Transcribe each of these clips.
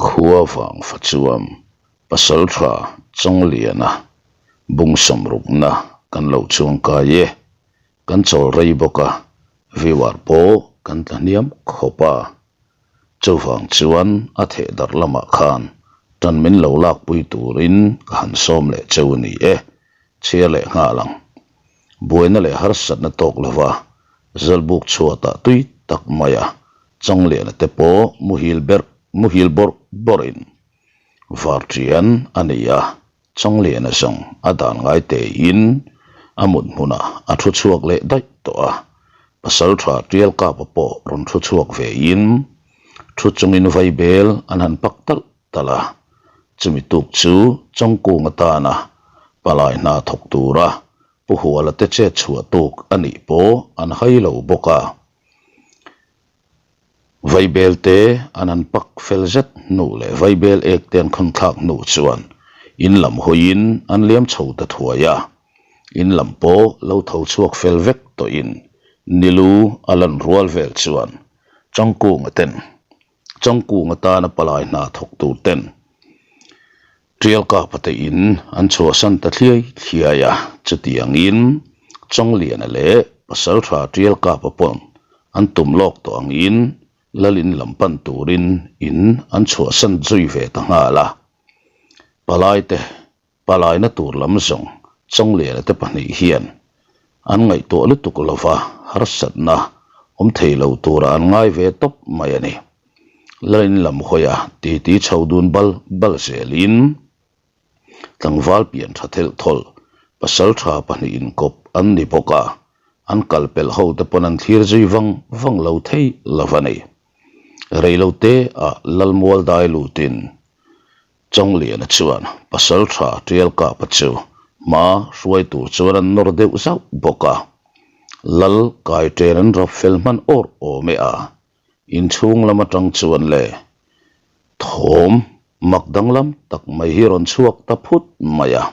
Khua vang fa chuam Pasaltha Chawngliana bung sawmrukna kan lo chuangkai e. Kan chawl rei bawk a, viewer pawh kan tla hniam khawp a. Chuvang chuan a theh darh lamah khan tan min lo lakpui turin ka han sawm leh cheu a ni e. Chhiar leh nghal ang. Buaina leh harsatna tawk lova Zalbuk chhuatah tui tak maia Changliana te pawh muhil berh muhil bawrh bawrhin varṭian a nei a, Changliana zawng a dan ngai tein a mut hmunah a thu chhuak leh daih tawh a, Pasalṭha Ṭialkapa pawh rawn thu chhuak vein thu chungin vaibel an han pak talh talh a, chumi tuk chu Chawngkung atana palai hna thawk tura Pu Huala te chet chhuah tuk a nih pawh an hai lo bawk a. Vaibel te an han pak fel zet hnu leh vaibel ek te an khawn thlak hnu chuan in lam hawiin an liam chho ta thuai a. In lam pawh lo tho chhuak fel vek tawhin Nilu a lan rual vel chuan Changkunga ten Changkung atana palai hna thawk tur ten Tialkapa te in an chhuahsan ta thliai thliai a, chutiangin Chawngliana leh Pasaltha Tialkapa pawn an tum lawk tawh angin Lalin lam pan turin in an chhuahsan zui ve ta nghal a. Palai te Palaina tur lam zawng Chawngliana te pahnih hian an ngaihtuah lutuk lova harsatna awm thei lo tura an ngai ve tawp mai a ni. Lalin lam hawia titi chho dun bal bal zelin tlangval pian tha thelh thawlh pasal tha pahnih inkawp an ni bawk a, an kal pelh ho te pawn an thlir zui vang vang lo thei lo a ni. Reilote ah Lalmual dai lutin Chawngliana chuan Pasaltha Tialkapa chu hma hruai tur chuan an nawr deuh zauh bawk a, Lal Kaiṭen an rap fel hman awr awm e a, inchhung lam atang chuan le thawm mak danglam tak mai hi rawn chhuak ta phut mai a,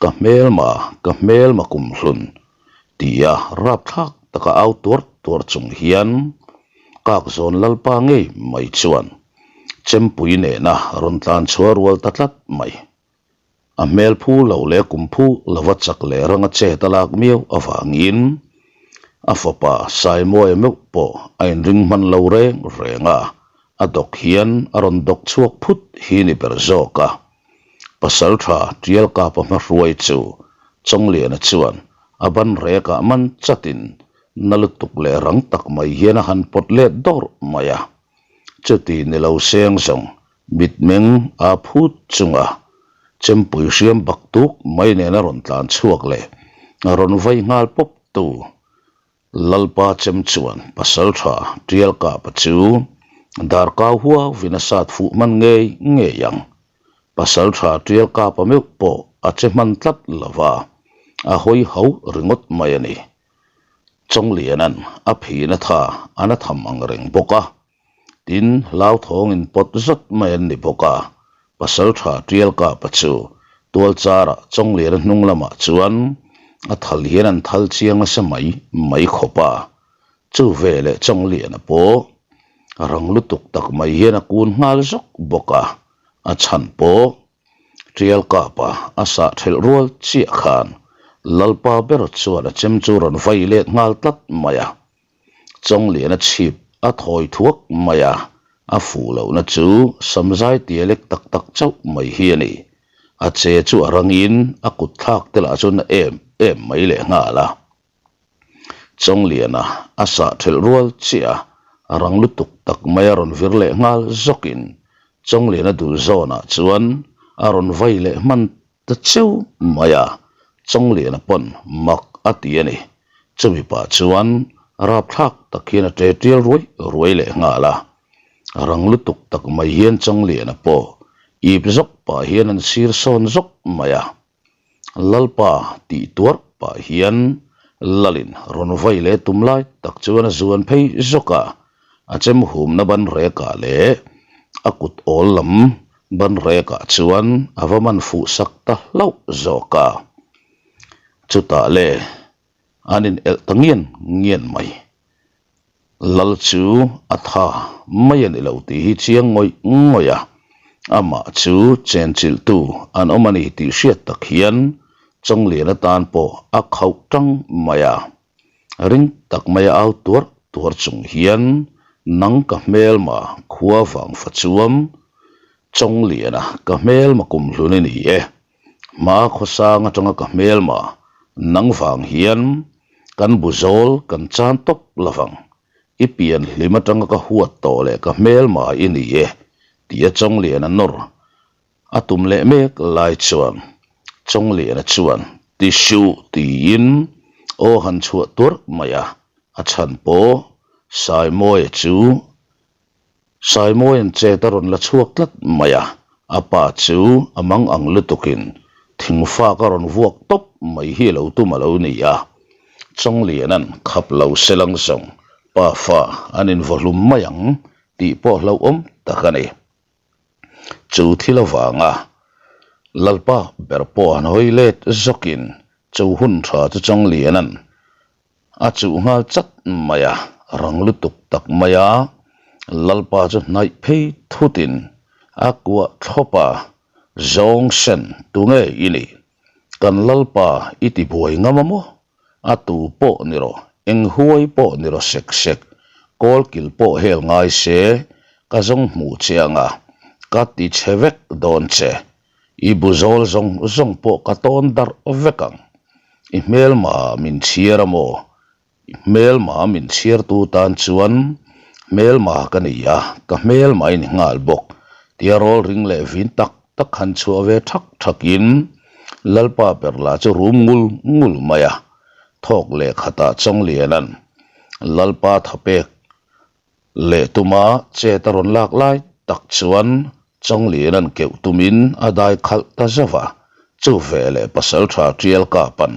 Ka hmelma, ka hmelma kumhlun tia rapthlak taka au tuar tuar chung hian Kakzawn Lalpa ngei mai chuan Chempui nena rawn tlan chhuah rual ta tlat mai. A hmel phu lo leh kum phu lova chak leh ranga chet a lak miau avangin a fapa Saimuaia meuh pawh a inring hman lo reng reng a, a dawk hian a rawn dawk chhuak phut hi ni ber zawk a. Pasaltha Tialkapa hmahruai chu Chawngliana chuan a ban rekah man chatin na lutuk leh rang tak mai hian a han pawt let dawrh mai a. Chuti ni lo seng zawng mitmeng aa phut chunga chempui hriam bak tuk mai nena rawn tlan chhuak leh a rawn vai nghal pawp tu Lalpa chem chuan Pasaltha Tialkapa chu darkau huauvin a sat fuh hman ngei ngei ang. Pasaltha Tialkapa meuh pawh a che hman tlat lova, a hawi ho ringawt mai a ni. Chawngliana'n a phina tha a na tham ang reng bawk a, tin hlauthawngin pawt zat mai an ni bawk a, Pasaltha Tialkapa chu tualchara Chawngliana hnung lamah chuan a thal hian an thal chiang nasa mai mai khawp a, chu veleh Chawngliana pawh rang lutuk tak mai hian a kun nghal zawk bawk a, a chhan pawh Tial kapa a sah thelh rual chiah khan Lalpa ber chuan a chem chu rawn vai let nghal tlat mai a. Chawngliana chhip a thawi thuak mai a, a fuh lohna chu samzai tialek tak tak chauh mai hi a ni. A che chu a rangin a kut thlak te lah chu na em em mai leh nghal a. Chawngliana a sah thelh rual chiah a, rang lutuk tak mai a rawn vir leh nghal zawkin Chawngliana dul zawnah chuan a rawn vai leh hman ta cheu mai a, Chawngliana pawn mak a ti a ni. Chumi pah chuan rapthlak tak hian a ṭe ṭial ruai ruai leh nghal a, rang lutuk tak mai hian Chawngliana pawh ip zawk pah hian an sir sawn zawk mai a. Lalpa tih tuar pah hian Lalin rawn vai leh tum lai tak chuan a zuan phei zawk a, a chem humna ban rekah leh a kut awl lam ban rekah chuan a va man fuh sak ta hlauh zawk a. Chutah le an in elh ta ngian ngian mai. Lal chu a tha mai a ni lo tih hi chiang ngawih ngawih a. Amah chu chenchilhtu an awm a ni tih hriat tak hian Chawngliana tan pawh a khauh tang mai a. Ring tak maia au tuar tuar chung hian nang ka hmelma khua vang fa chuam Chawngliana ka hmelma kumhlun i ni e. Hma khawsang atanga ka hmelma nang vang hian kan bu zawl kan chan tawp lovang. I pian hlim atanga ka huat tawh leh ka hmelma i ni e tia Chawngliana nawr a tum leh mek lai chuan Chawngliana chuan ti suh tiin aw han chhuah tuarh mai a, a chhan pawh Saimawia chu Saimawia'n chet a rawn la chhuak tlat mai a, a pa chu a mang ang lutukin thingfak a rawn vuak tawp mai hi a lo tum a lo ni a. Chawngliana'n khap lo se lang zawng pa fa an invaw hlum mai ang tih pawh hlauhawm tak a ni. Chu thil avanga Lalpa ber pawh han hawi let zawkin chu hun tha chu Chawngliana'n A chuh nghal chat mai a, rang lutuk tak mai a, Lalpa chu hnaih phei thutin a kuah thlawp a, Zawng sen, tunge i nih? Kan Lalpa i ti buai ngam a maw? A tu pawh ni rawh, eng huai pawh ni rawh sek sek, kawlkil pawh hel ngai se, ka zawng hmuh che ang a, ka ti chhe vek dawn che. I bu zawl zawng zawng pawh ka tawn darh vek ang. I hmelma min chhiar a maw? I hmelma min chhiartu tan chuan hmelma ka ni a, ka hmelma i ni nghal bawk. Tia rawl ring leh vin tak tak han chhuah ve thak thakin Lalpa ber lah chu rum ngul ngul mai a. Thawk leh khatah Chawngliana'n Lalpa thapek Leh tuma chet a rawn lak lai tak chuan Chawngliana'n keuh tumin a dai khalh ta zauh a, chu veleh pasaltha Tial Kapa'n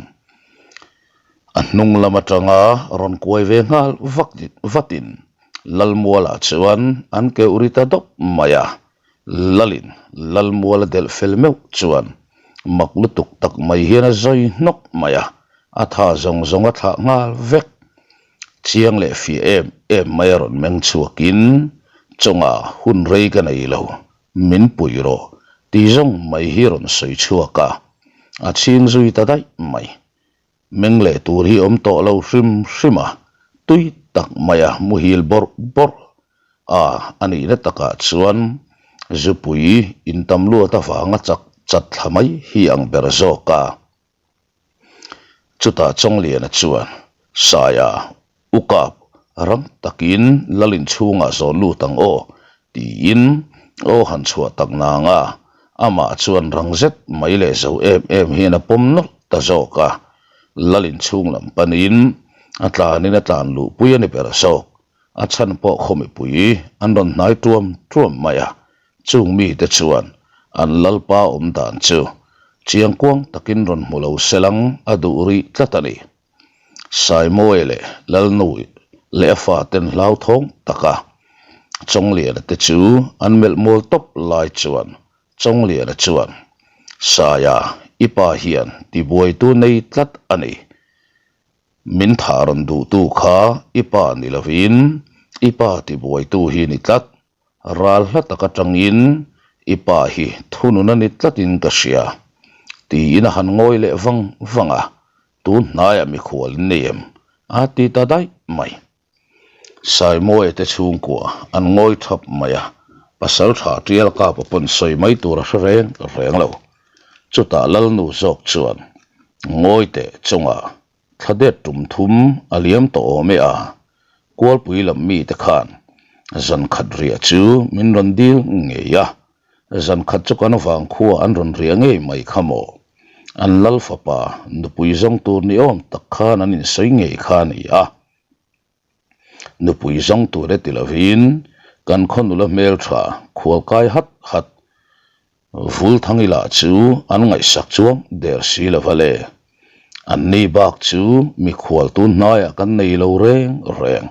a hnung lam atanga rawn kuai ve nghal vak vatin Lalmualah chuan an keuh ri ta dawp mai a, Lalin Lalmual a delh fel meuh chuan mak lutuk tak mai hian a zawi hnawk mai a, a tha zawng zawng a thlah nghal vek. Chiang leh fiah em em mai a rawn meng chhuakin, Chawngah hun rei ka nei lo, min pui rawh, ti zawng mai hi rawn sawi chhuak a, a chhing zui ta daih mai. Meng leh tur hi awm tawh lo hrim hrim a, tui tak maia muhil bawrh bawrh a a nihna takah chuan zupui intam luat avanga chak chat thla mai hi ang ber zawk a. Chutah Chawngliana chuan, Saia, u kap, rang takin lal inchhungah zawn lut ang aw, tiin aw han chhuah tak nang a, amah chuan rang zet mai leh zo em em hian a pawm nawlh ta zawk a. Lal inchhung lam panin a tlanin a tlan luhpui a ni ber zawk. A chhan pawh khaw mipui an rawn hnai tuam tuam mai a, Chung mite chuan an Lalpa awm dan chu chiangkuang takin rawn hmu lo selang a duh rih tlat a ni. Saimawia leh Lalnu leh a faten hlauthawng taka Chawngliana te chu an melh mual tawp lai chuan Chawngliana chuan, Saia, i pa hian tibuaitu nei tlat a ni. Min thah rawn duhtu kha i pa ni lovin i pa tibuaitu hi ni tlat. Ral hla tak atangin i pa hi thunun a ni tlatin ka hria, tiin a han ngawi leh vang vang a, tun hnaiah mikhual in nei em? a ti ta daih mai. Saimawia te chhungkua an ngawi thap mai a, pasal tha tial kapa pawn sawi mai tur a hre reng reng lo. Chutah Lalnu zawk chuan ngawi teh chungah Thla det tum thum a liam tawh awm e a, Kualpui lam mite khan zan khat riah chu min rawn dil ngei a, zan khat chu kan vangkhua an rawn riah ngei mai kha maw? An lal fapa nupui zawng tur ni awm tak khan an insawi ngei kha a ni a. Nupui zawng tur e ti lovin kan khaw nula hmeltha khualkai hat hat Vulthangi lah chu an ngaihsak chuang der si lo va le. Anni bak chu mikhual tun hnaiah kan nei lo reng reng.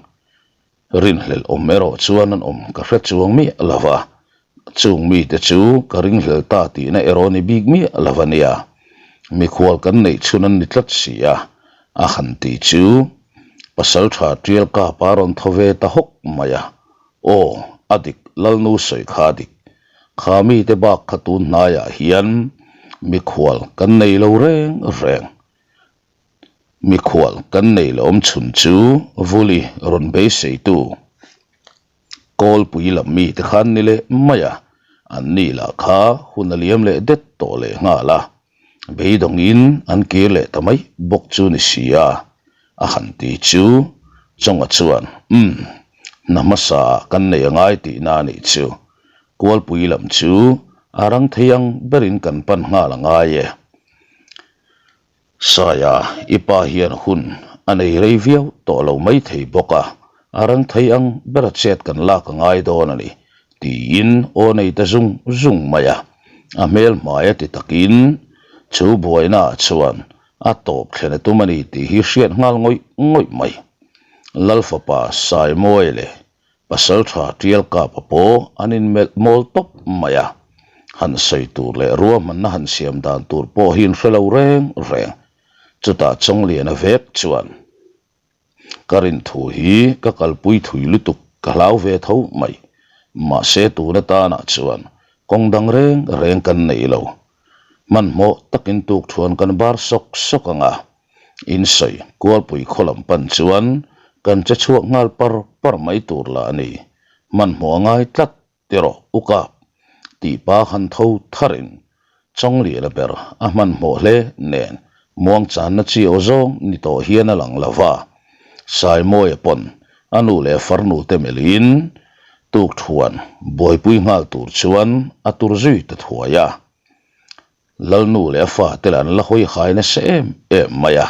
Rinhlelh awm erawh chuan an awm ka hre chuang miah lo va, chung mite chu ka ringhlel ta tihna erawh ni bik miah lo a nia. Mikhual kan neih chhun an ni tlat si a, a han ti chu Pasaltha Tial Kapa rawn thaw ve ta hawk mai a. Aw, a dik, Lalnu sawi kha a dik. Kha mite bak kha tun hnaiah hian mikhual kan nei lo reng reng. Mikhual kan nei lo awm chhun chu Vuli rawn beiseitu Kawlpui lam mite khan ni leh mai a, an ni lah kha hun a liam leh det tawh leh nghal a. Beidawngin an kir leh ta mai bawk chu ni si a, a han ti chu Chawnga chuan, Umm, hna hmasa ah kan nei a ngai tihna a nih chu. Kualpui lam chu a rang thei ang berin kan pan nghal a ngai e. Saia, i pa hian hun a nei rei viau tawh lo mai thei bawk a, a rang thei ang bera chet kan lak a ngai dawn a ni, tiin aw nei ta zung zung mai a. A hmel hmai a ti takin chu buainaah chuan a tawp thlen a tum a ni tih hi hriat nghal ngawih ngawih mai. Lalfapa Saimawi leh Pasalṭha Ṭialkapa pawh an inmelh mawl tawp mai a, han sawi tur leh ruahmanna han siam dan tur pawh hi in hre lo reng reng. Chutah Chawngliana vek chuan, Ka rinthu hi ka kalpui thui lutuk ka hlau ve tho mai. Mahse tun atanah chuan kawng dang reng reng kan nei lo. Hmanhmawh takin tukthuan kan bar sawk sawk ang a, Insawi Kualpui khaw lam pan chuan kan che chhuak nghal par par mai tur lah a ni. Hmanhmawh a ngai tlat ti rawh u kap tih pa han tho tharin Chawngliana ber a hmanhmawh hle nen muangchanna chi aw zawng ni tawh hian a lang lo va. Saimawia pawn a nu leh farnu te melhin tukthuan buaipui nghal tur chuan a tur zui ta thuai a. Lalnu leh a fate lah an la hawi hai nasa em em mai a,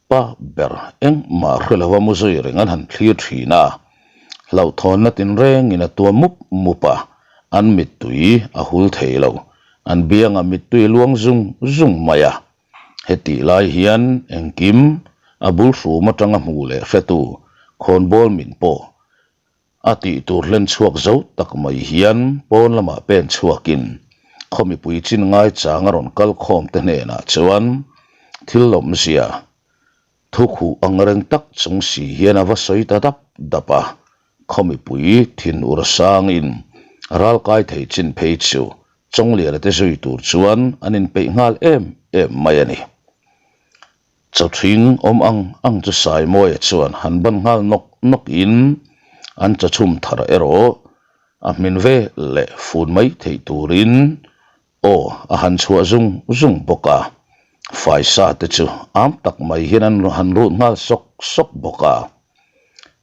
pa ber engmah hre lova mu zui reng an han thlir thin a, hlauhthawnna tinrengin a tuam mup mup a, an mittui a hul thei lo, an biangah mittui a luang zung zung mai a. Hetih lai hian engkim a bul hrum atanga hmu leh hretu khawnbawl min pawh A tih tur hlen chhuak zo tak mai hian pawn lamah pen chhuakin khaw mipui chin ngaichang a rawn kal khawm te hnenah chuan thil lawmzia thu khuh ang reng tak chung si hian a va sawi ta dap dap a. Khaw mipui thin ur sangin ral kai thei chin phei chu Chawngliana te zui tur chuan an inpeih nghal em em mai a ni. Chawthing awm ang ang chu Saimawia chuan han ban nghal nawk nawk in an chawchhum thar erawh a hmin ve leh fun mai theih turin aw a han chhuah zung zung bawk a, faisa te chu am tak mai hian an han rut nghal sawk sawk bawk a.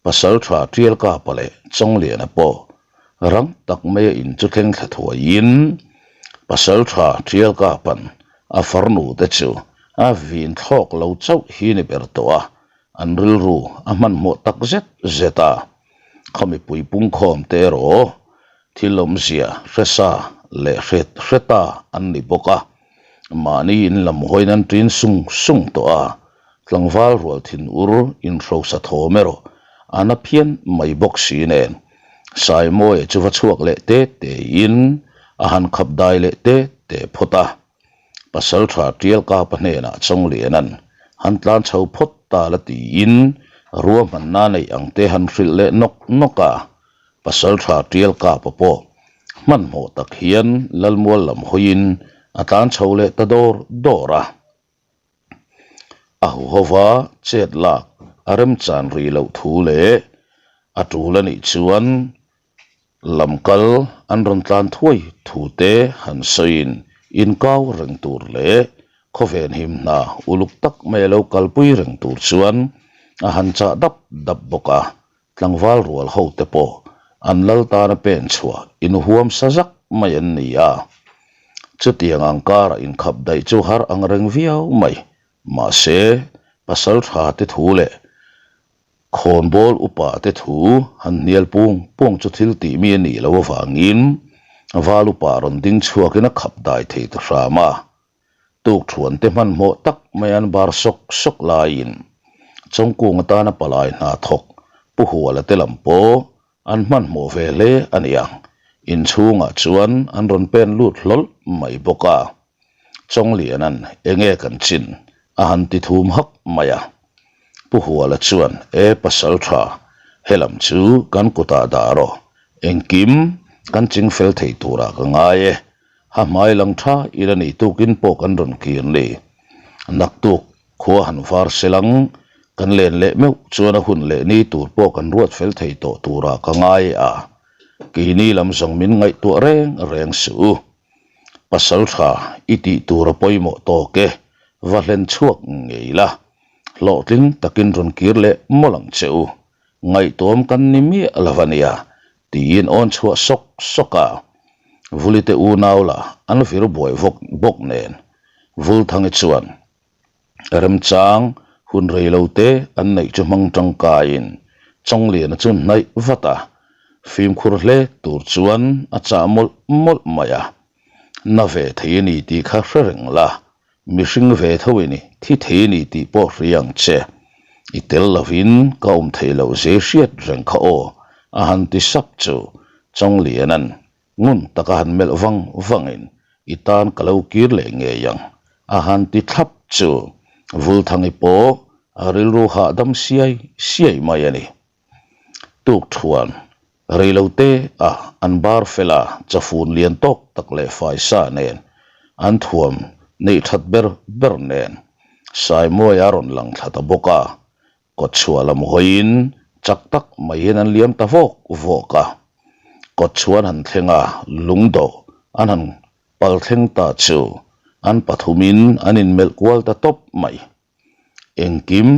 Pasaltha Tialkapa leh Chawngliana pawh Rang tak maia in chu thleng thla thuaiin Pasaltha Tialkapan a farnu te chu a vin thlawk lo chauh hi ni ber tawh a, an rilru a hmanhmawh tak zet zet a. Khaw mipui pungkhawm te erawh thil awmzia hresa leh hret hreta an ni bawk a. Mahni in lam hawiin an ṭin sung sung tawh a, tlangval rual thin ur inhrosa thawm erawh a na phian mai bawk si nen Saimawia chu va chhuak leh te tein a han khap dai leh te te phawt a. Pasalṭha Ṭialkapa hnenah Chawngliana'n han tlan chho phawt ta la tiin ruahmanna neih ang te han hrilh leh nawk nawk a. Pasalṭha Ṭialkapa pawh hmanhmawh tak hian Lalmual lam hawiin a tlan chho leh ta dawr dawr a. A huhova chet lak a remchan rih loh thu leh a tul a nih chuan lam kal an rawn tlan thuai thu te han sawiin inkau reng tur leh khawven him hna uluk tak mai a lo kalpui reng tur chuan a han chah dap dap bawk a. Tlangval rual ho te pawh an lal tana pen chhuah inhuam sa zak mai an ni a. Chutiang ang kara inkhap daih chu har ang reng viau mai. Mahse, pasal tha te thu leh khawnbawl upa te thu han hnial pung pung chu thil tih mi a nih loh avangin val upa rawn ding chhuakin a khap dai thei ta hram a. Tukthuan te hmanhmawh tak mai an bar sawk sawk laiin Chawngkung atana palai hna thawk Pu Huala te lam pawh an hmanhmawh ve hle a ni ang. Inchhungah chuan an rawn pen lut hlawl mai bawk a. Chawngliana'n enge kan chin a han ti thum hak mai a. Pu Huala chuan, E pasal tha, helam chu kan kutah dah rawh. Engkim? Kan ching fel thei turah ka ngai e. Ha hmai lang tha ila ni tukin pawh kan rawn kir ni. Naktuk khua han var selang kan len leh meuh chuan a hun leh ni tur pawh kan ruat fel thei tawh turah ka ngai a. Keini lam zawng min ngaihtuah reng reng suh u. Pasal tha i tih tur a pawimawh tawk e, va hlen chhuak ngei la. Hlawhtling takin rawn kir leh mawlh ang che u. Ngaihtuam kan ni miah lo a nia, tiin awn chhuah sawk sawk a. Vulite unau lah an vir buai vawk bawk nen Vulthangi chuan remchang hun rei lo te an neih chu hmang tangkaiin Chawngliana chu hnaih vat a, fimkhur hle tur chuan a chah mawlh mawlh mai a. Na ve thei a ni tih kha hre reng la, Mihring ve tho i ni, thi thei i ni tih pawh hria ang che. I tel lovin ka awm thei loh zia i hriat reng kha aw, a han ti sap chu Chawngliana'n ngun taka han melh vang vangin i tan ka lo kir leh ngei ang, a han ti thlap chu Vulthangi pawh a rilru hahdam siai siai mai a ni. Tuk thuan reilote a an bar fel a, chafun lian tawk tak leh faisa nen an thuam neih that ber ber nen Saimuaia a rawn lang thla ta bawk a, kawtchhuah lam hawiin chak tak mai hian an liam ta vawk vawk a. Kawtchhuah an han thleng a, lungdawh an han pal thleng ta chu an pathumin an inmelh kual ta tawp mai. Engkim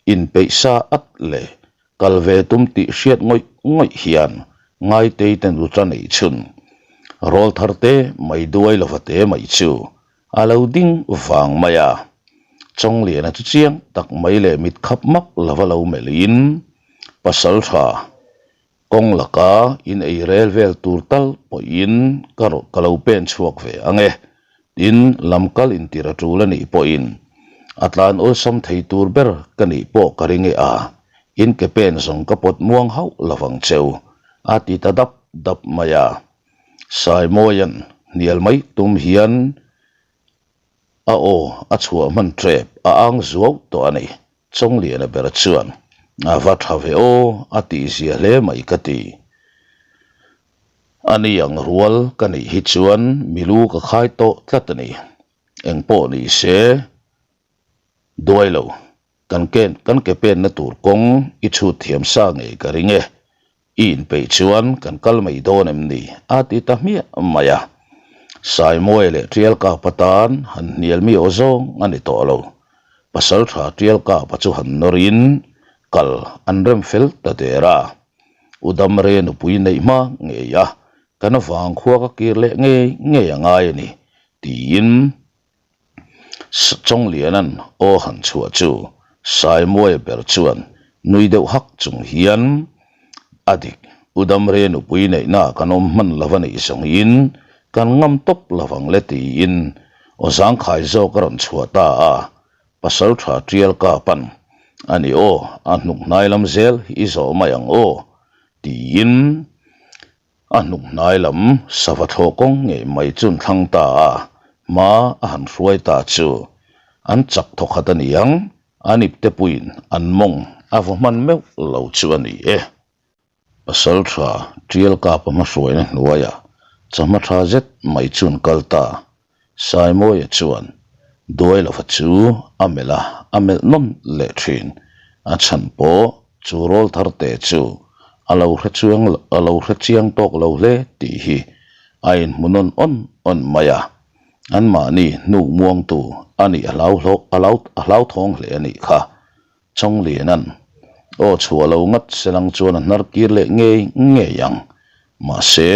inpeih sa at leh kal ve tum tih hriat ngawih ngawih hian Ngaitei te nuta neih chhun rawl thar te mai duai lova te mai chu a lo ding vang mai a. Chawngliana chu chiang tak mai leh mit khap mak lova lo melhin pasal tha Kawng laka in ei rel vel tur tal pawhin ka rawh ka lo pen chhuak ve ang e. Tin, lam kal intir a tul a nih pawhin a tlan awlsam thei tur ber ka nih pawh ka ring e a, in ke pen zawng ka pawt muang hauh lovang cheu, a ti ta dap dap mai a. Saimawia'n hnial mai tum hian a aw a chhuah hman tep a ang zuau tawh a ni. Chawngliana ber chuan, A va tha ve aw, a tihzia hle mai ka ti. A ni ang rual ka nih hi chuan milu ka khai tawh tlat a ni. Engpawh ni se, duai lo, kan ken kan ke penna tur kawng i chhut thiam sa ngei ka ring e. I inpeih chuan kan kal mai dawn em ni? a ti ta hmiah mai a. Saimuai leh Tialkapa tan han hnial mi aw zawng a ni tawh lo. Pasaltha Tialkapa chu han nawrin kal an rem fel ta der a. U Damre nupui neih hma ngei a, kan vangkhua ka kir leh ngei ngei a ngai a ni, tiin Chawngliana'n aw han chhuah chu Saimuaia ber chuan nui deuh hak chung hian a dik, U Damre nupui neihna kan awm hman lo a nih zawngin kan ngam tawp lo ang le tiin aw zangkhai zawk a rawn chhuah ta a, Pasaltha Tial Kapa'n a ni aw, a hnuk hnai lam zel hi i zawh mai ang aw tiin A hnuk hnai lam sava thlawh kawng ngei mai chu an thlang ta a, hma a han hruai ta chu an chak thawkhat a ni ang, an ipte puiin an mawng a vaw hman meuh lo chu a ni e. Pasaltha Tial Kapa hmahruaina hnuaiah chawhma tha zet mai chu an kal ta Saimawia chuan Duailova chu a melh a, a melh nawn leh thin. A chhan pawh chu rawl thar te chu a lo hre chuang a lo hre chiang tawk lo hle tih hi a inhmu nawn awn awn mai a. Anmahni hnuk muangtu a nih a hlau hlawh a hlau a hlauthawng hle a nih kha. Chawngliana'n aw chhuah lo ngat selang chuan a hnar kir leh ngei ngei ang. Mahse.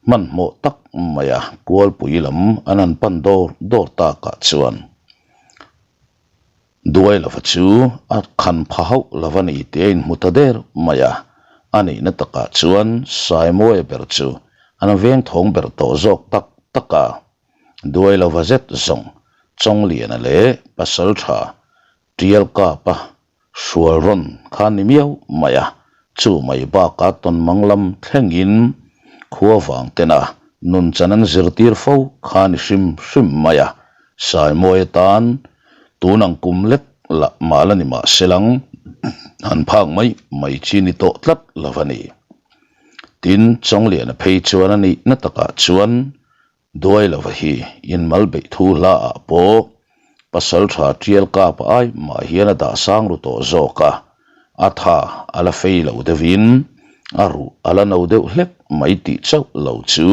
Hmanhmawh tak maia kualpui lam an han pan dawr dawr takah chuan Duailova chu a khan pha hauh lo a ni tih a inhmu ta der mai a, a nihna takah chuan Saimuaia ber chu an veng thawng ber tawh zawk tak tak a, Duailova zet zawng Chawngliana leh Pasaltha Tialkapa Hrual rawn kha ni miau mai a, chu mai bakah tawnmang lam thlengin khua vang tena nun chan an zirtir fo kha ni hrim hrim mai a, Saimawi atan tun ang kum lek lah mah la ni mah se lang han phak mai mai chi ni tawh tlat lo a ni. Tin, Chawngliana phei chuan a nihna takah chuan Duailova hi inmal beih thu hla ah pawh Pasaltha Tial Kapa ai mah hian a dah sang ru tawh zawk a, a tha a la fei lo deuhin a ruh a la no deuh hlek mai tih chauh lo chu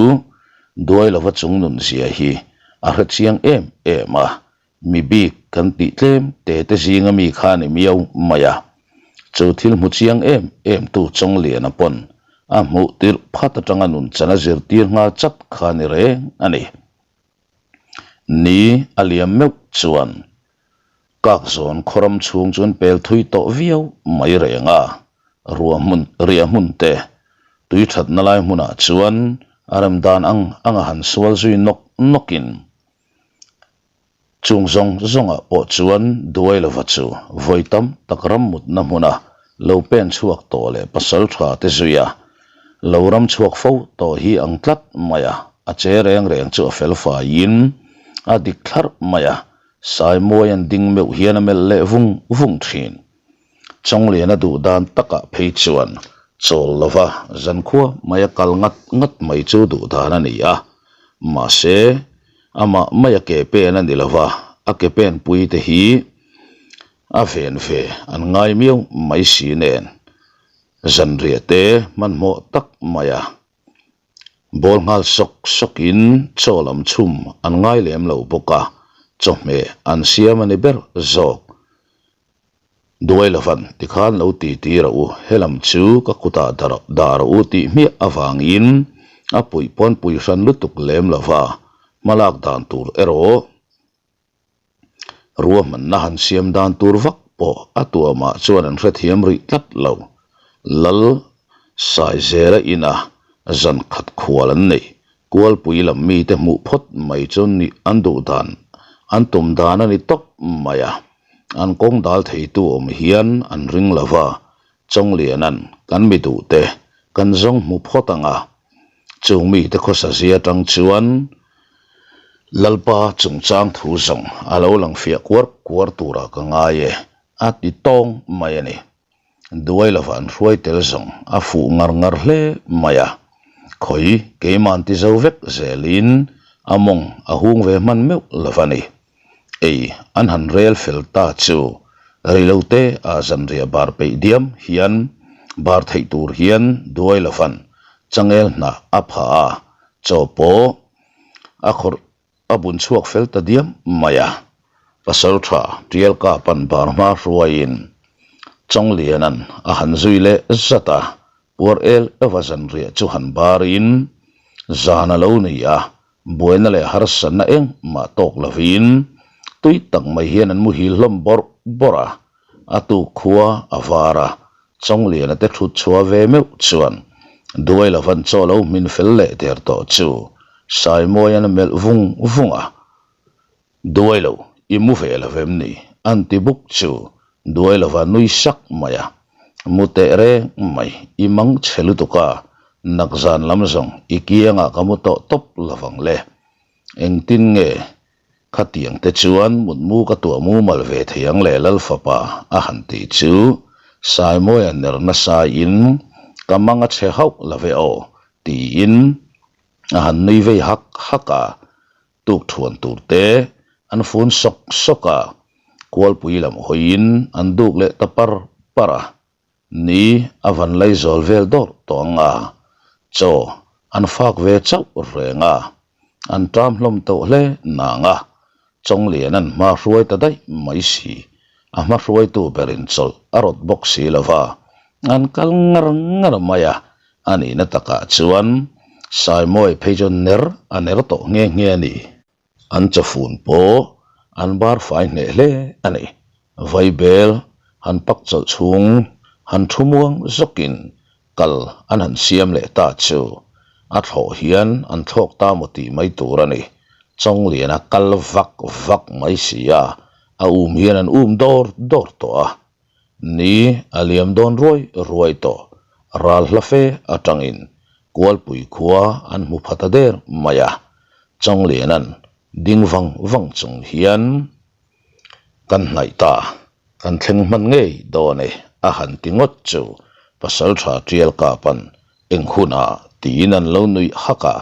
Duailova chung nun zia hi a hre chiang em em a, Mi bik kan tih tlem te te zinga mi kha ni miau mai a, chu thil hmu chiang em em tu Chawngliana pawn a hmuh tirh phat atanga nun chan a zirtir nghal chat kha ni reng a ni. Ni a liam meuh chuan Kakzawn khawram chhung chuan pel thui tawh viau mai reng a, ruahmun riah hmun te tui thatna lai hmunah chuan a rem dan ang anga han sual zui nawk nawkin Chung zawng zawngah pawh chuan Duailova chu vawi tam tak ram mutna hmuna lo pen chhuak tawh leh pasal tha te zuia lo ram chhuak fo tawh hi ang tlat mai a, a che reng reng chu a fel faiin a dik thlarh mai a, Saimawia'n ding meuh hian a melh leh vung vung thin. Chawngliana duh dan takah phei chuan chawl lova zankhua maia kal ngat ngat mai chu duh dan a ni a, mahse amah maia ke pen a ni lova, a ke pen pui te hi a ven ve an ngai miau mai si nen zanriah te hmanhmawh tak maia Ball nghal sawk sawkin chaw lam chhum an ngai lem lo bawk a, chawhmeh an siam a ni ber zawk. Duai lovan tikhan lo ti ti rawh u, helam chu ka kutah dah rawh u tih hmiah avangin a puih pawn pui hran lutuk lem lova hmalak dan tur erawh Ruahmanna han siam dan tur vak pawh a tuamah chuan an hrethiam rih tlat lo. Lal Saizela ina zan khat khual an neih Kualpui lam mite hmuh phawt mai chu nih an duh dan an tum dan a ni tawp mai a. An kawng dal theitu awm hian an ring lo va, Chawngliana'n kan mi duhte kan zawng hmu phawt ang a. Chung mite khawsa zia atang chuan Lalpa chungchang thu zawng a lo lang fiah kuar kuar turah ka ngai e, a ti tawng mai a ni. Duai lova an hruai tel zawng a fuh ngar ngar hle mai a, khawi keima'n ti zo vek zelin a mawng a hung ve hman meuh lo va ni. Ei an han rel fel ta chu reilote ah zanriah bar peih diam hian bar theih tur hian duai lovan changel hnah a phah a, chaw pawh a khawrh a bun chhuak fel ta diam mai a. Pasaltha Tialka pan bar hma hruaiin Chawngliana'n a han zui leh zat a, puar el eva zanriah chu han barin zan a lo ni a, Buaina leh harsatna engmah tawk lovin tui tak mai hian an muhil hlawm bawrh bawrh a, a tuk khua a var a, Chawngliana te thut chhuah ve meuh chuan Duai lovan chaw lo hmin fel leh der tawh chu Saimawian a melh vung vung a. Duai lo, i mu ve lo vem ni? An ti buk chu Duai lova nui sak mai a. Mu teh reng mai, i mang chhe lutuk a, nak zan lam zawng i kiangah ka mu tawh tawp lovang le. Engtin nge khatiang te chuan mutmu ka tuah mumal ve thei ang le Lal fapa a han tih chu Saimawiah ner nasa in ka mang a chhe hauh lo ve aw tiin a han nui vei hak hak a. Tuk thuan tur te an fun sawk sawk a, kualpui lam hawiin an duk leh ta par par a, ni a van lei zawl vel dawrh tawh ang a, chaw an fak ve chauh reng a, an ṭam hlawm tawh hle nang a, Chawnglian an hma hruai ta daih mai si, a hma hruaitu berin chawlh a rawt bawk si lo va, an kal ngar ngar mai a, A nihna takah chuan Saimawi phei chu ner a ner tawh nghe nghe a ni. An chawfun pawh an bar fai hneh hle a ni. Vaibel han pak chawlh chhung han thu muang zawkin kal an han siam leh ta chu a thlawh hian an thlawk ta maw tih mai tur a ni. Chawngliana kal vak vak mai si a, a um hian an um dawr dawr tawh a. Ni a liam dawn ruai ruai tawh. Ral hla fe atangin Kualpui khua an hmu pha ta der mai a. Chawngliana'n ding vang vang chung hian kan hnaih ta, kan thleng hman ngei dawn e a han ti ngawt chu Pasaltha Tialkapa'n. Eng hunah tiin an lo nuih hak a,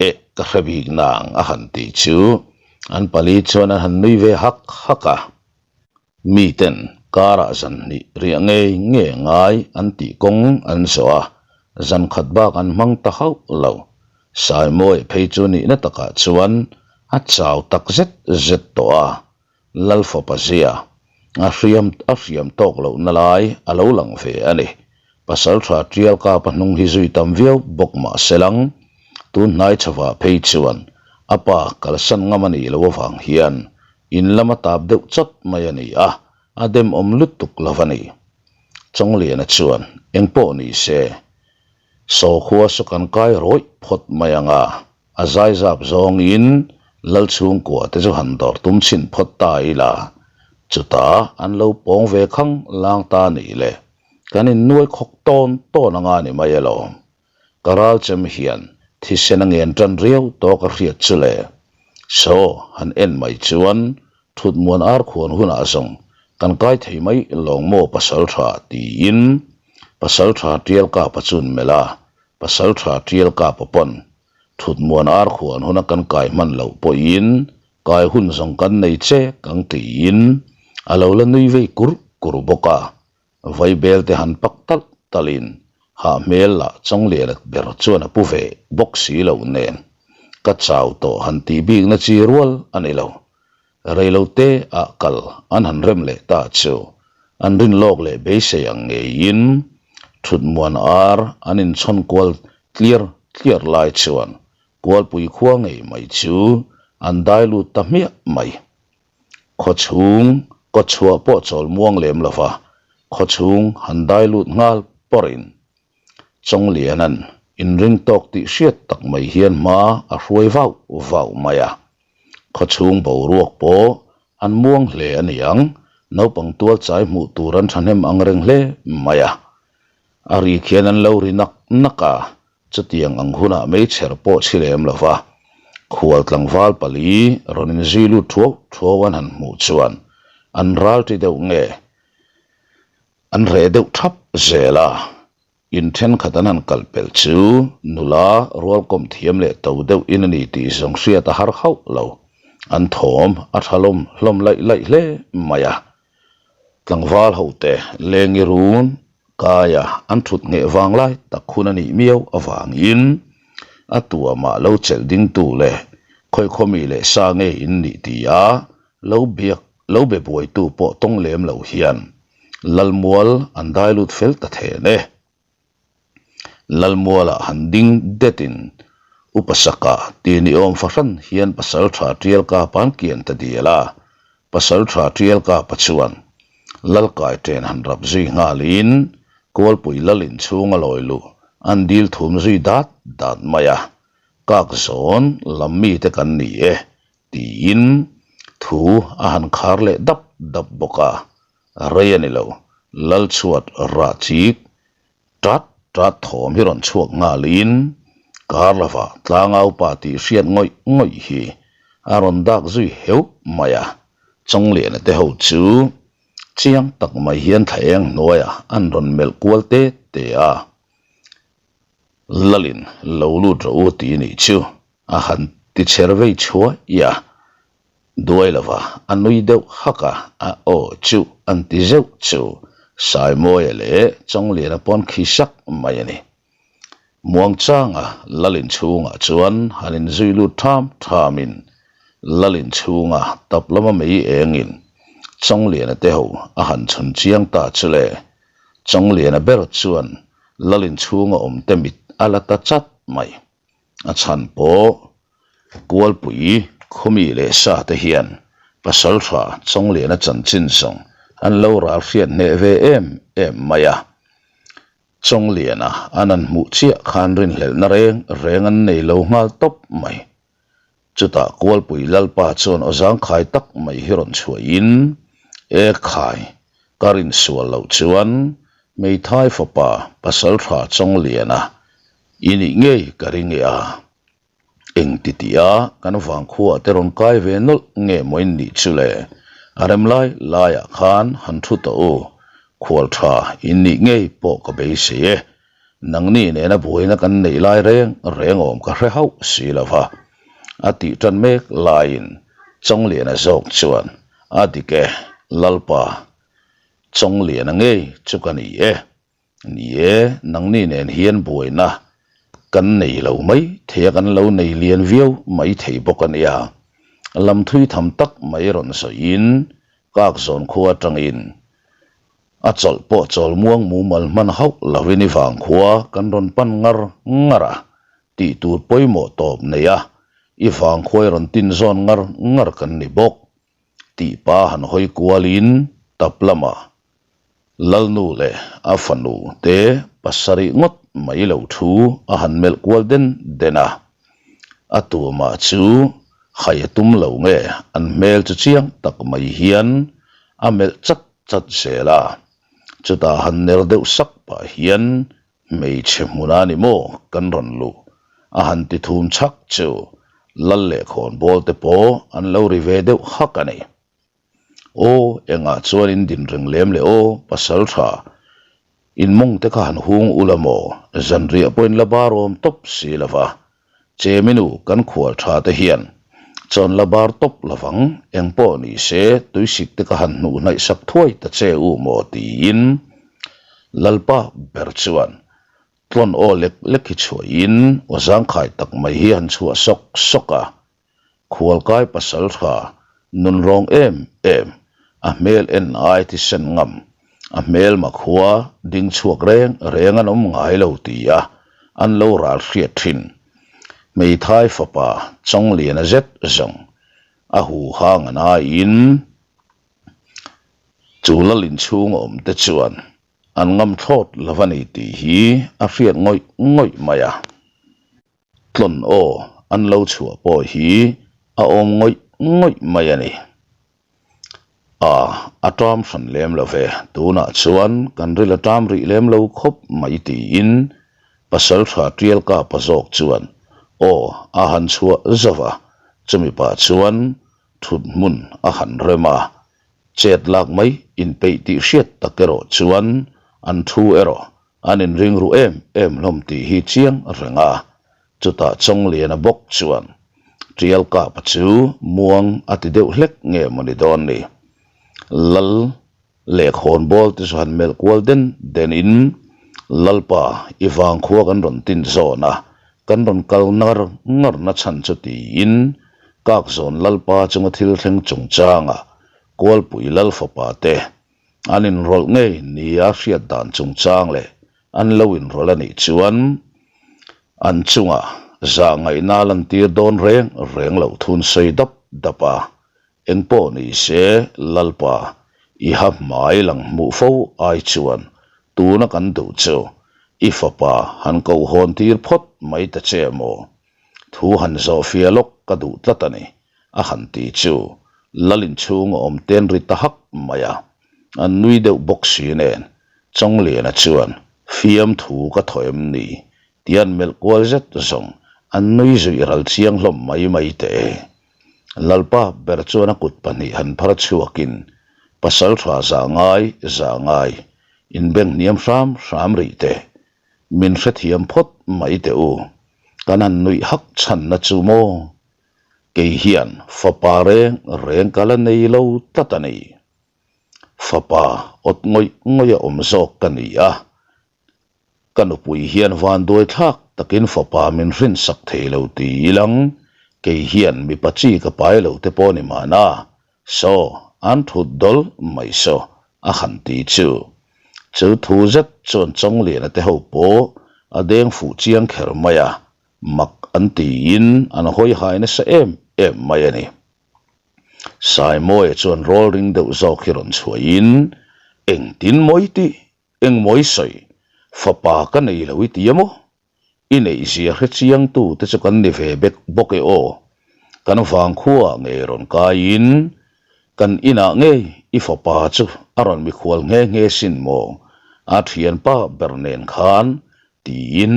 Eh, ka hre bik nang a han tih chu an pali chuan an han nui ve hak hak a. Miten karah zan hnih riah ngei ngei ngai an tih kawng an zawh a, zan khat bak an hmang ta hauh lo. Saimawi phei chu nihna takah chuan a chau tak zet zet tawh a, Lalfapa zia a hriam a hriam tawk lohna lai a lo lang ve a ni. Pasaltha Tial Kapa hnung hi zui tam viau bawk mah se lang, tun hnai chhovah phei chuan a pa kalsan ngam a nih loh avang hian in lam a tap deuh chawt mai a ni a, a demawm lutuk lo a ni. Chawngliana chuan engpawh ni se, Sawkhua saw kan kai rawih phawt mai ang a, A zaizap zawngin lal chhungkua te chu han dawr tum chhin phawt ta ila, chutah an lo pawng ve khang lang ta nih le, kan innuai khawk tawn tawn anga ni mai alawm. Ka ral chem hian thisen a ngen tan riau tawk a hriat chu le. Saw han en mai chuan thut muan ar khuan hunah zawng kan kai thei mai lawng maw pasaltha tiin pasaltha tial kapa chun melh a, Pasaltha Tial Kapa pawn thut muan ar khuan huna kan kai hman loh pawhin kai hun zawng kan nei che kang tiin a lo la nui vei kur kur bawk a. Vaibel te han pak talh talhin hah hmel lah Chawngliana ber chuan a pu ve bawk si loh nen ka chau tawh han tih bikna chi rual a ni lo. Reilote ah kal an han rem leh ta chu an rin lawk leh beisei ang ngeiin thut muan ar an inchhawn kual tliar tliar lai chuan Kualpui khua ngei mai chu an dai lut ta hmiah mai. Khawchhung kawtchhuah pawh chawl muang lem lova khawchhung han dai lut nghal pawrhin Chawngliana'n inring tawk tih hriat tak mai hian hma a hruai vauh vauh mai a. Khawchhung boruak pawh an muang hle a ni ang, naupang tual chai hmuh tur an thahnem ang reng hle mai a. A ri khian an lo ri nak nak a, chutiang ang hunah meichher pawh chhi lem lo va. Khual tlangval pali rawn inzui lut thuau thuau an han hmuh chuan an ral ti deuh nge an reh deuh thap zel a. In thenkhat an han kal pelh chu nula rualkawm thiam leh to deuh in a ni tih zawng hriat a har hauh lo. An thawm a tha lawm hlawm laih laih hle mai a. Tlangval hote lengi run kaia an thut ngheh vang lai tak hun a nih miau avangin a tuamah lo chelh dingtu leh khawikhawmi leh sa nge in nih tia lo biak lo be buaitu pawh tawng lem lo hian Lalmual an dai lut fel ta then e. Lalmualah han ding detin Upa Saka ti ni awm fahran hian pasal tha tial kap an kian ta dial a, pasal tha tial kapa chuan Lalkai ṭen han rap zui nghalin Kualpui lal inchhunga lawi luh an dil thum zui dat dat mai a, kak zawn lam mite kan ni e Tiin thu a han khar leh dap dap bawk a, rei a ni lo, Lalchhuat rah chik tat tat thawm hi rawn chhuak nghalin kar lovah tlangaupa tih hriat ngawih ngawih hi a rawn dak zui heuh mai a, Chawngliana te ho chu chiang tak mai hian thla eng hnuaiah an rawn melh kual te te a, Lalin lo lut rawh u ti nih chu. A han ti chher vei chhuai a, duai lova a nui deuh hak a, a aw chu an ti zeuh chu Saimawia leh Chawngliana pawn khi sak mai a ni. Muangchanga Lal inchhungah chuan han inzui lut tham thamin Lal inchhunga tap lama mei engin Chawngliana te ho a han chhun chiang ta chu le, Chawngliana ber chuan Lal inchhunga awmte mit a la ta chat mai. A chhan pawh Kualpui khawmi leh sa te hian Pasaltha Chawngliana chanchin zawng an lo ral hriat hneh ve em em mai a. Chawngliana an han hmuh chiah khan rinhlelhna reng reng an nei lo nghal tawp mai. Chutah Kualpui Lalpa chuan aw zangkhai tak mai hi rawn chhuahin, E khai, ka rinsual loh chuan Hmeithai fapa Pasaltha Chawngliana i nih ngei ka ring e a. Eng ti tia kan vangkhuaah te rawn kai ve nawlh nge maw in nih chu le? A rem lai laiah khan han thu tawh u, khual tha in nih ngei pawh ka beisei e. Nangni nena buaina kan neih lai reng reng awm ka hre hauh si lo va, a tih tan mek laiin Chawngliana zawk chuan, A dik e, Lalpa, Chawngliana ngei chu ka ni e. Ni e, nangni nen hian buaina kan nei lo mai thei a, kan lo nei lian viau mai thei bawk a nia. Lam thui tham tak mai rawn sawiin Kakzawn khua atangin A chawlh pawh chawl muang mumal hman hauh lovin i vangkhua kan rawn pan ngar ngar a, tih tur pawimawh tawp nei a, i vangkhua i rawn tin zawn ngar ngar kan ni bawk tih pa han hawi kualin tap lamah Lalnu leh a fanu te pasarih ngawt mai lo thu a han melh kual den den a, a tumah chu hai a tum lo nge an hmel chu chiang tak mai hian a melh chat chat zel a, chutah han ner deuh sak pah hian hmeichhe hmun a ni maw kan rawn luh a han ti thum chhak chu lal leh khawnbawl te pawh an lo ri ve deuh hak a ni. Aw engah chuan in din reng lem le aw pasal tha in mawng te kha han hung ula maw zanriah pawh in la bar awm tawp si lova Cheminu kan khual tha te hian chawn la bar tawp lovang, eng pawh ni se tuisik te ka han hnuh hnaih sak thuai ta che u maw tiin Lalpa ber chuan tlawn aw lek lek hi chhuahin aw zangkhai tak mai hi han chhuah sawk sawk a. Khualkai pasal tha nunrawng em em, a hmel en ai thisen ngam, a hmelma khua ding chhuak reng reng an awm ngai lo ti a an lo ral hriat thin. Hmeithai fapa Chawngliana zet zawng a hu hang an aiin chu lal inchhung a awm te chuan an ngam thlawt lo a ni tih hi a hriat ngawih ngawih mai a. Tlawn aw an lo chhuah pawh hi a awm ngawih ngawih mai a ni. A, a ṭam hran lem lo ve, tunah chuan kan ril a ṭam rih lem lo khawp mai tiin Pasalṭha Ṭialkapa zawk chuan aw a han chhuah zauh a, chumi pah chuan ṭhut hmun a han rem a, chet lak mai inpeih tih hriat tak erawh chuan an thu erawh An inring ru em em hlawm tih hi chiang reng a, chutah Chawngliana bawk chuan Tial Kapa chu muang a ti deuh hlek nge maw ni dawn ni. Lal leh khawnbawl te chu han melh kual den den in Lalpa i vangkhua kan rawn tin zawn a, kan rawn kal ngar ngar na chhan chu tiin Kakzawn Lalpa chunga thil thleng chungchangah Kualpui Lal fapa te An inrawlh ngei nia hriat dan chungchang leh an lo inrawlh a nih chuan an chungah zahngaihna a lantir dawn reng reng loh thun sawi dap dap a, engpawh ni se Lalpa i ha hmai lang hmuh fo ai chuan tuna kan duh chu i fapa han kohawn tir phawt mai ta che maw? Thu han zawh fia lawk ka duh tlat a ni. A han ti chu Lal inchhung a awm ten ri ta hak mai a, an nui deuh bawk si nen Chawngliana chuan fiam thu ka thaw em ni tih an melh kual zet zawng an nui zuih ral chiang hlawm mai mai teh e. Lalpa ber chuan a kut pahnih han phar chhuakin Pasalṭha zah ngai zah ngai inbeng hniam hram hram rih teh min hrethiam phawt mai teh u, kan han nuih hak chhanna chu maw? Kei hian fapa reng reng ka la nei lo tlat a ni. Fapa awt ngawih ngawih a awm zawk ka ni a, ka nupui hian vanduai thlak takin fapa min hrinsak thei lo ti ilang, kei hian mipa chi ka pai lo te pawh ni mahna, saw an thut dawl mai saw a han ti chu. Chu thu zet chuan Chawngliana te ho pawh a deng fuh chiang kher mai a, Mak an tiin an hawi hai nasa em em mai a ni. Saimawia chuan rawl ring deuh zawk hi rawn chhuahin, Engtin mawi tih? Eng mawi sawi? Fapa ka nei lo i ti a maw? I neihzia hre chiangtu te chu kan ni ve bek bawk e aw. Kan vangkhuaah ngei rawn kaiin kan inah ngei i fapa chu a rawn mikhual nghe nghe sin maw? A thianpa ber nen khan Tiin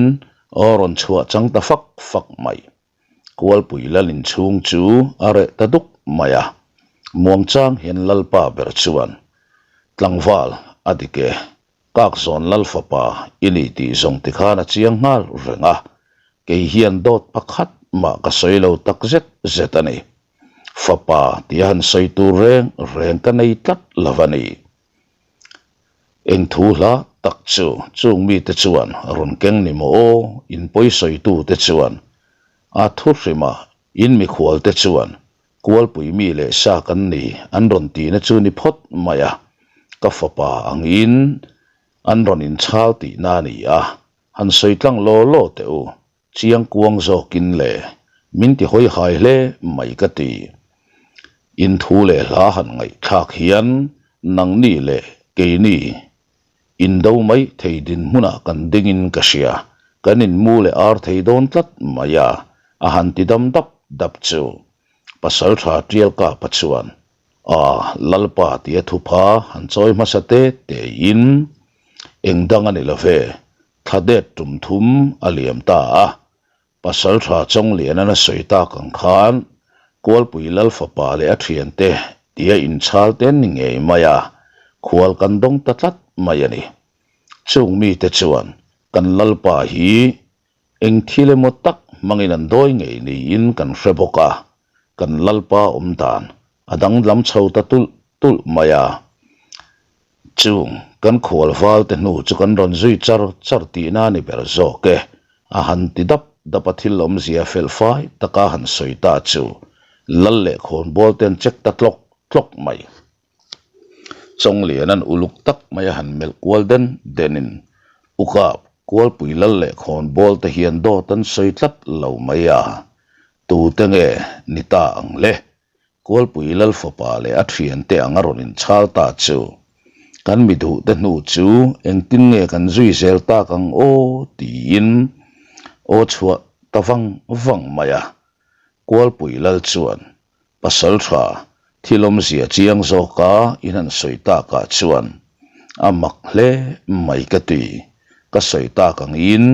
aw rawn chhuah chang ta fak fak mai. Kualpui lal inchhung chu a reh ta duk mai a, muangchang hian Lalpa ber chuan, Tlangval, a dik e. Kakzawn Lal fapa i ni tih zawng ti khan a chiang nghal reng a, kei hian dawt pakhat mah ka sawi lo tak zet zet a ni. Fapa tia han sawi tur reng reng ka nei tlat lo a ni. Eng thu hla tak chu chung mite chuan rawn keng ni maw aw, in pawisawitute chuan a thu hrima in mikhualte chuan Kualpui mi leh sa kan ni an rawn tihna chu ni phawt mai a, ka fapa angin an rawn inchhal tihna a ni a, han sawi tlang law law teh u, chiang kuang zawkin le, min ti hawi hai hle mai ka ti. In thu leh hla han ngaihthlak hian nangni leh keini indo mai thei dinhmunah kan dingin ka hria, kan inmu leh ar thei dawn tlat mai a, a han ti dam dap dap chu. Pasaltha Tialkapa chuan, A, Lalpa tia thupha han chawi hmasa te tein eng dang a ni lo ve, thla det tum thum a liam ta a, Pasaltha Chawnglianan a sawi tak ang khan Kualpui Lal fapa leh a thiante tia inchhal te an ni ngei mai a, khual kan dawng ta tlat mai a ni. Chung mite chuan kan Lalpa hi eng thil emaw tak hmangin an dawi ngei niin kan hre bawk a, kan Lalpa awm dan a danglam chho ta tulh tulh mai a. Chung kan khual val te hnu chu kan rawn zui char char tihna a ni ber zawk e, a han ti dap dap a thil awmzia fel fai taka han sawi ta chu lal leh khawnbawl te an check ta tlawk tlawk mai. Chawnglian an uluk tak mai a han melh kual den denin Ukap Kualpui lal leh khawnbawl te hian dawt an sawi tlat lo mai a, tute nge ni ta ang le? Kualpui Lal fapa leh a thiante ang a rawn inchhal ta chu, Kan mi duhte hnu chu engtin nge kan zui zel tak ang aw? tiin aw chhuah ta vang vang mai a. Kualpui Lal chuan, Pasal tha, thil awmzia chiang zawka in han sawi takah chuan a mak hle mai ka ti. Ka sawi tak angin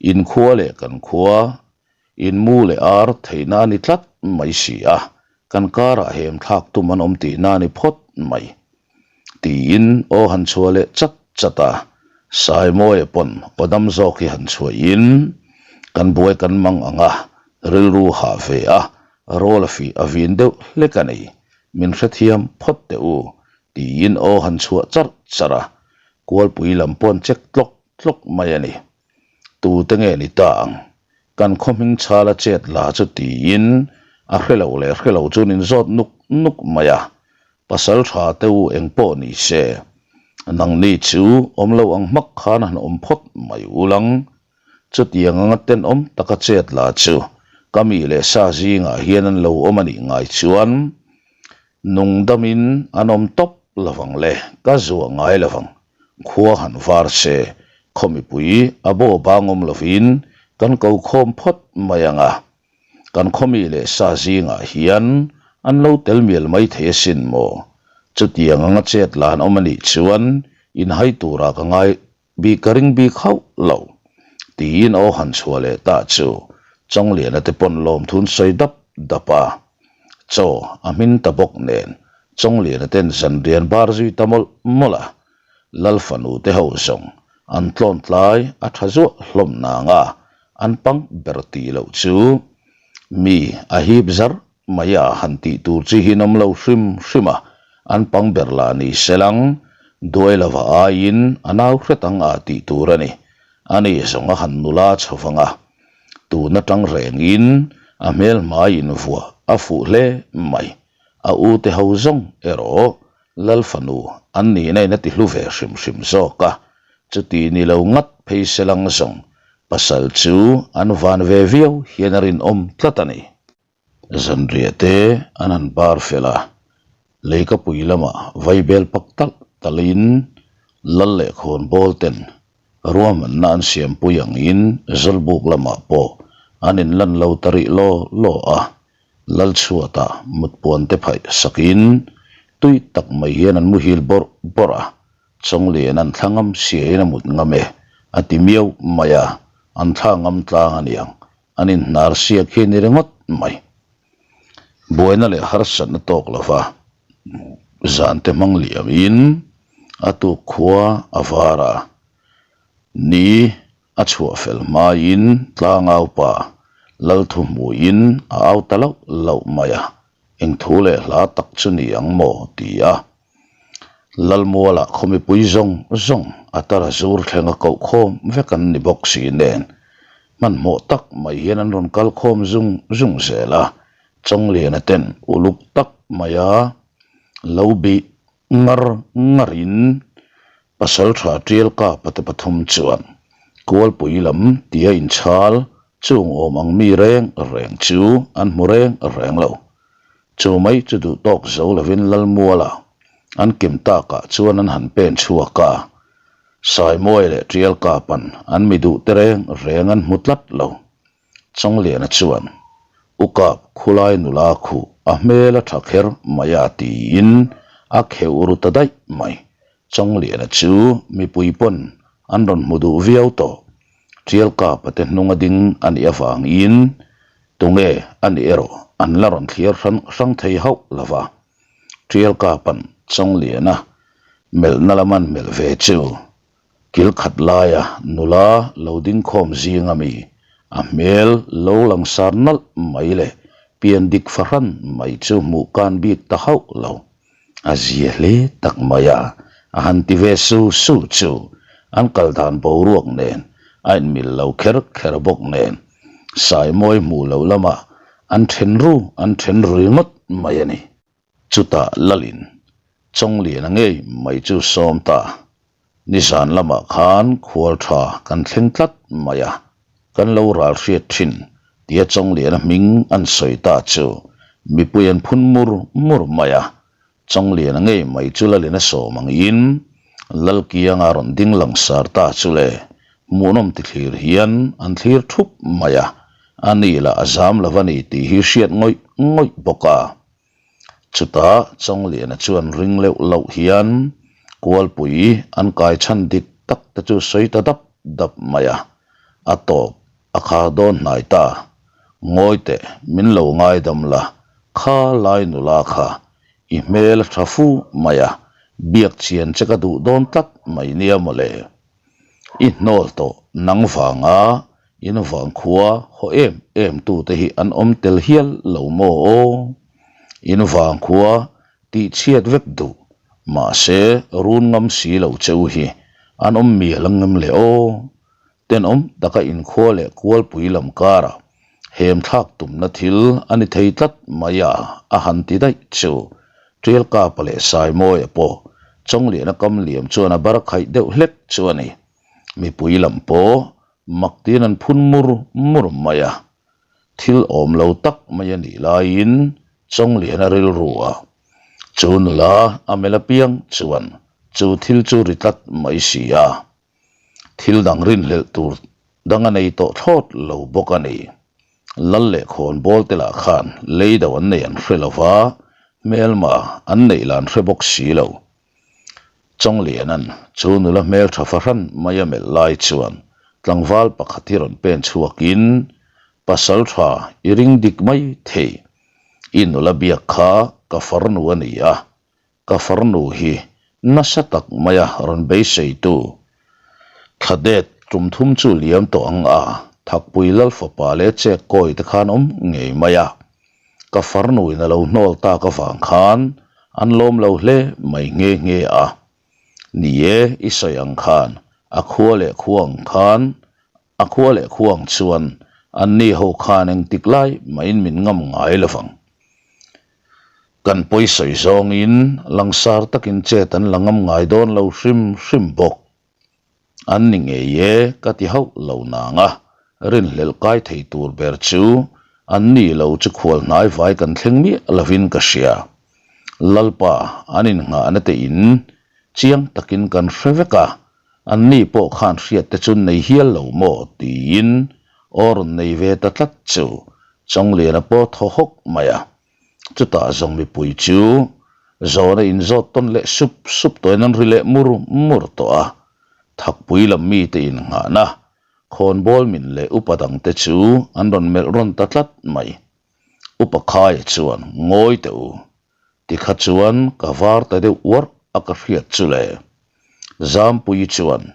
in khua leh kan khua In mu leh ar theihna a ni tlat mai si a, kan karah hem thlak tum an awm tihna a ni phawt mai. Tiin aw han chhuah leh chat chat a, Saimawia pawn aw dam zawk hi han chhuahin kan buai kan mang ang a, rilru hah ve a, rawl a fih a vin deuh hlek a ni, min hrethiam phawt teh u, tiin aw han chhuah charh charh a, Kualpui lam pawn check tlawk tlawk mai a ni. Tute nge ni ta ang? Kan khaw hming chhala chet la chu tiin a hre lo leh hre lo chuan in zawt nuk nuk mai a. Pasal tha te u eng pawh ni se, nangni chu awm lo ang hmak khan han awm phawt mai ulang. Chutiang anga tenawm taka chet la chu ka mi leh sa zingah hian an lo awm a nih ngai chuan nungdamin an awm tawp lovang le, ka zuah ngai lovang. Khua han var se, khaw mipui a baw bang awm lovin kan ko khawm phawt mai ang a. Kan khaw mi leh sa zingah hian an lo tel mial mai thei asin maw? Chutiang anga chet lan awm a nih chuan inhai turah ka ngai bik ka ring bik hauh lo. Tiin aw han chhuah leh ta chu Chawngliana te pawn lawmthun sawi dap dap a. Chaw a hmin ta bawk nen Chawngliana ten zanrian bar zui ta mawlh mawlh a. Lal fanu te ho zawng an tlawn tlai a tha zuah hlawm nang a, an pang ber tih loh chu mi a hip zar mai a han tih tur chi hi an awm lo hrim hrim a, an pang ber lah ni se lang duai lova aiin a nau hret ang a tih tur a ni. Ani zawng a han nula chho vang a, tun atang rengin a hmel hmai invuah a fuh hle mai. A u te ho zawng erawh Lal fanu an nihna in a ti hlu ve hrim hrim zawk a, chuti ni lo ngat phei se lang zawng pasal chu an van ve viau hian a rinawm tlat a ni. Zanriah te an han bar fel a, leikapui lamah vaibel pak talh talhin lal leh khawnbawl ten ruahmanna an siampui angin Zawlbuk lamah pawh an inlan lo ta rih law law a, Lalchhuatah mutpuan te phaih sakin tui tak mai hian an muhil bawrh bawrh a, Chawnglian an thla ngam siain a mut ngam e a ti miau mai a, an thla ngam tlang a niang An inhnar siak hi ni ringawt mai. Buaina leh harsatna tawk lova zante hmang liamin. A tuk khua a var a, ni a chhuah fel hmaiin tlangaupa Lalthu hmuiin a au ta lauh lauh mai a, eng thu leh hla tak chu ni ang maw ti a. Lalmualah khaw mipui zawng zawng a tara zur thleng a koh khawm vek an ni bawk si nen hmanhmawh tak mai hian an rawn kal khawm zung zung zel a, Chawngliana ten uluk tak maia lo bih ngar ngarin Pasaltha Tialkapa te pathum chuan Kualpui lam tia inchhal chung awm ang mi reng reng chu an hmu reng reng lo. Chu mai chu duh tawk zo lovin Lalmuala an kim takah chuan an han pen chhuak a, Saimawi leh Tialkapan an mi duh te reng reng an hmu tlat lo. Chawngliana chuan, U Kap, khulai nula khuh a hmel a tha kher mai a tiin a kheuh ru ta daih mai. Chawngliana chu mipui pawn an rawn hmu duh viau tawh. Tialkapa te hnung a ding a nih avangin tunge a nih erawh an la rawn thliar hrang hrang thei hauh lo va. Tialkapan Chawngliana melhna lam an melh ve chu Kil khat laia nula lo ding khawm zing ami a hmel lo langsar nalh mai leh pian dik fahran mai chu hmuh kan bik ta hauh lo. A zia hle tak mai a, a han ti ve su su chu an kal dan boruak nen a inmil lo kher kher bawk nen Saimawi hmuh loh lamah an then ru an then rui ngawt mai a ni. Chutah Lalin Chawngliana ngei mai chu sawm ta. Nizan lamah khan khual tha kan thleng tlat mai a, kan lo ral hriat thin tia Chawngliana hming an sawi ta chu mipui an phun mur mur mai a. Chawngliana ngei mai chu Lalin a sawm angin Lalkianga rawn ding langsar ta chu le hmuhnawm ti thlir hian an thlir thup mai a, a ni lah a zam lo a ni tih hi hriat ngawih ngawih bawk a. Chutah Chawngliana chuan ring leuh loh hian Kualpui an kai chhan dik tak te chu sawi ta dap dap mai a, a tawp a khar dawn hnai ta. Ngawi teh, min lo ngaidam la, kha lai nula kha i hmel a tha fu mai a, biak chian che ka duh dawn tlat mai nia mawle. I hnawl tawh nang vanga in vangkhua haw em em tute hi an awm tel hial lo maw aw? In vangkhua tih chhiat vek duh mahse run ngam si lo cheu hi an awm mial ang ngam le aw? Tenawm taka inkhua leh kualpui lam karah hem thlak tumna thil a ni thei tlat mai a, a han ti daih chu. Ṭialkapa leh Saimawia pawh Chawngliana kam liam chuan a bar khaih deuh hlek chu a ni. Mipui lam pawh mak tiin an phun mur mur mai a. Thil awm lo tak mai a nih laiin Chawngliana rilru a chu nula a melh apiang chuan chu thil chu ri tlat mai si a. Thil dang rinhlelh tur dang a nei tawh thlawt lo bawk a ni. Lal leh khawnbawl te lah khan lei do an nei an hre lo va, hmelma an neih lah an hre bawk si lo. Chawngliana'n chu nula hmeltha fahran mai a melh lai chuan tlangval pakhat hi rawn pen chhuakin, Pasal tha i ring dik mai thei, i nula biak kha ka farnu a ni a, Ka farnu hi nasa tak maia rawn beiseitu Thladet tum thum chu liam tawh ang a, Thakpui Lalfapa leh Chek Kawi te khan awm ngei mai a. Ka farnuin a lo hnawl tak avang khan an lawm lo hle mai nghe nghe a. Ni e, i sawi ang khan a khua leh khua ang khan A khua leh khuang chuan anni ho khan engtik lai mahin min ngam ngai lo vang. Kan pawi sawi zawngin langsar takin chet an la ngam ngai dawn lo hrim hrim bawk. An ni ngei e ka ti hauh lo nang a, rinhlelh kai thei tur ber chu anni lo chu khual hnai vai kan thleng miah lovin ka hria. Lalpa an innghahna te in chiang takin kan hre vek a, Anni pawh khan hriat te chu nei hial lo maw? tiin aw rawn nei ve ta tlat chu Chawngliana pawh thaw hawk mai a. Chutah zawng mipui chu zawna inzawt tawn leh sup sup tawhin an ri leh mur mur tawh a. Thakpui lam mite innghahna khawnbawl min leh upa dangte chu an rawn melh rawn ta tlat mai. Upa Khaia chuan ngawi teh u, tikha chuan ka var ta deuh uarh a ka hriat chu le. Zampuii chuan,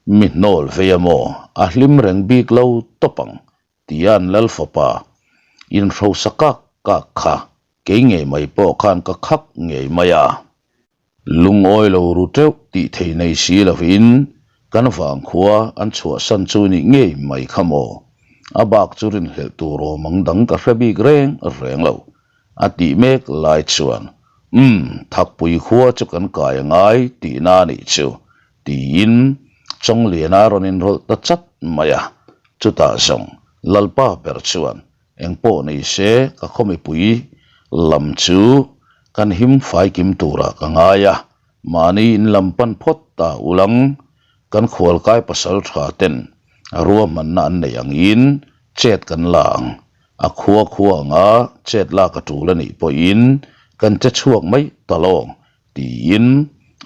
Mi hnawl vei a maw? A hlim reng bik lo tawp ang, tia an lal fapa inhrosa kak kak kha kei ngei mai pawh khan ka khak ngei mai a. Lungawi lo ru teuh tih thei nei si lovin kan vangkhua an chhuahsan chu nih ngei mai kha maw? A bak chu rinhlelh tur awm ang dang ka hre bik reng reng lo. A tih mek lai chuan, Umm, Thakpui khua chu kan kai a ngai tihna a nih chu, tiin Chawngliana a rawn inrawlh ta chat mai a. Chutah zawng Lalpa ber chuan, Engpawh nei se ka khaw mipui lam chu kan him faikim turah ka ngai a, mahni in lam pan phawt ta ulang kan khualkai pasal tha ten ruahmanna an neih angin chet kan la ang. A khua khua anga chet lak a tul a nih pawhin kan che chhuak mai ta lawng tiin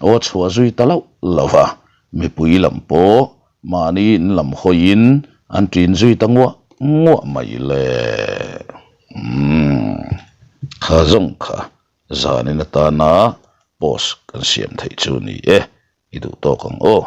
aw chhuah zui ta loh lo va, mipui lam pawh mahni in lam hawiin an ṭin zui ta nguah nguah mai le. Umm, kha zawng kha zanin atana post kan siam theih chu ni e, i duh tawk ang aw.